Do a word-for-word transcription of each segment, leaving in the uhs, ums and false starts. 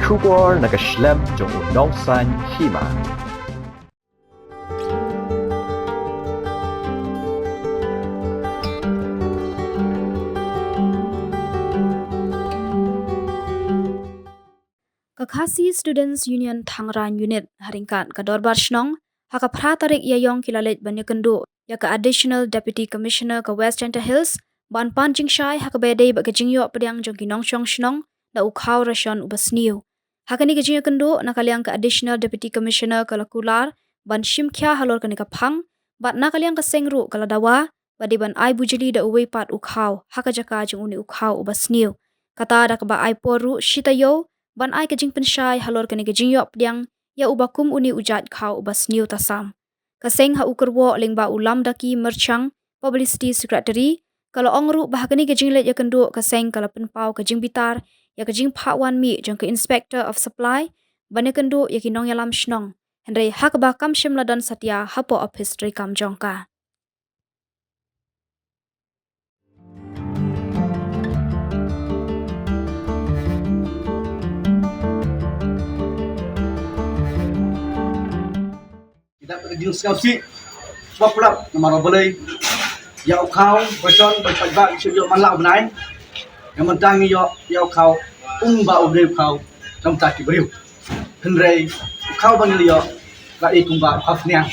Khubor na ka shlem jong u nongsan hima. Ka Khasi Students Union Thangraiñ Unit ha ryngkat ka Dorbar Shnong ha ka phra tarik Ïaiong ki la leit ban ïakynduh ïa ka Additional Deputy Commissioner ka West Jaintia Hills ban pan jingshai ha kaba ïadei bad ka jingïoh pdiang jong ki nongshong shnong da u khaw ration uba sniew. Ha kane ka jingïakynduh, na ka liang ka Additional Deputy Commissioner ka la kular ban shim khia halor kane ka phang, bad na ka liang ka seng ruh ka la dawa ba dei ban ai bujli da uwei pat u khaw ha ka jaka jong une u khaw uba sniew. Kata da kaba ai por ruh shi taïew ban ai ka jingpynshai halor kane ka jingïoh pdiang ïa uba kum une u jait khaw uba sniew tasam. Ka seng ha u kyrwoh lyngba u Lamdaki Myrchang, Publicity Secretary, ka la ong ruh ba ha kane ka jingleit ïakynduh ka seng ka la pynpaw ka jingbitar ïa ka jingphah wan mih jong ka Inspector of Supply ban ïakynduh ïa ki nongïalam shnong, hynrei ha kaba kam shym la don satia hapoh ophis treikam jong ka. Ki dap ka jingsngewsih sngewpyrshah namar ba balei ïa u khaw ba shon ba paidbah ki shu ïoh man la u bnai. Ïa mynta ngi ïoh ïa u khaw um ba u dei u khaw tam ta ki briew. Hynrei u khaw ba ngi la ïoh la i kumba u khaw sniang.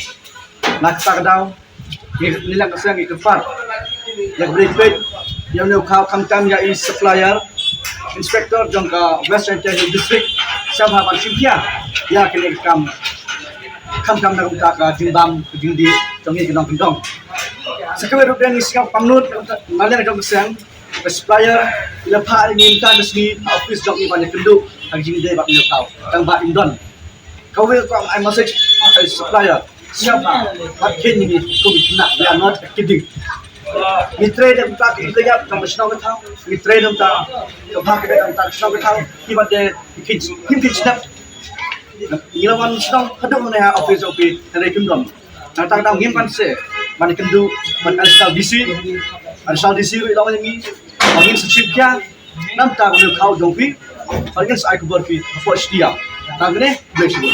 Na kata ka daw ngi ngi la ka seng ngi kyrpad ïa ka bri peit ïa u khaw khamtam ïa i supplier inspector jong ka West Jaintia Hills District. Sngewbha ban shim khia ïa kane ka kam khamtam na kumta ka jingbam ka jingdih jong ngi ki nongkyndong. Sa kawei ruh de ngi sngew pangnud na liang jong ka seng ka supplier i la phah ïa ngi mynta ka sngi ha office jong i ban ïakynduh ha ka jingdih bad u khaw tang ba im don. Kawei ka ai message ha ka supplier. Sngewbha ban kheiñ ïa ngi kum ki khynnah, we are not kidding. Ngi trei da kumta ka jingdih jong ka shnong ka thaw. Ngi trei da kumta ka bha ka dei da kumta ka shnong ka thaw. Ki ban dei ki kheiñ ki kheiñ shnong. Ngi la wan shnong haduh ne ha office office hynrei kim don. Nangta ka daw ngim pan se ban kynduh ban Additional D C. Additional D C ruh i la wan ïa ngi. Ba ngin sa shim khia namar ba u khaw jong phi ba ngin sa ai khubor phi hapoh shtia. Tang kane, blei shibun.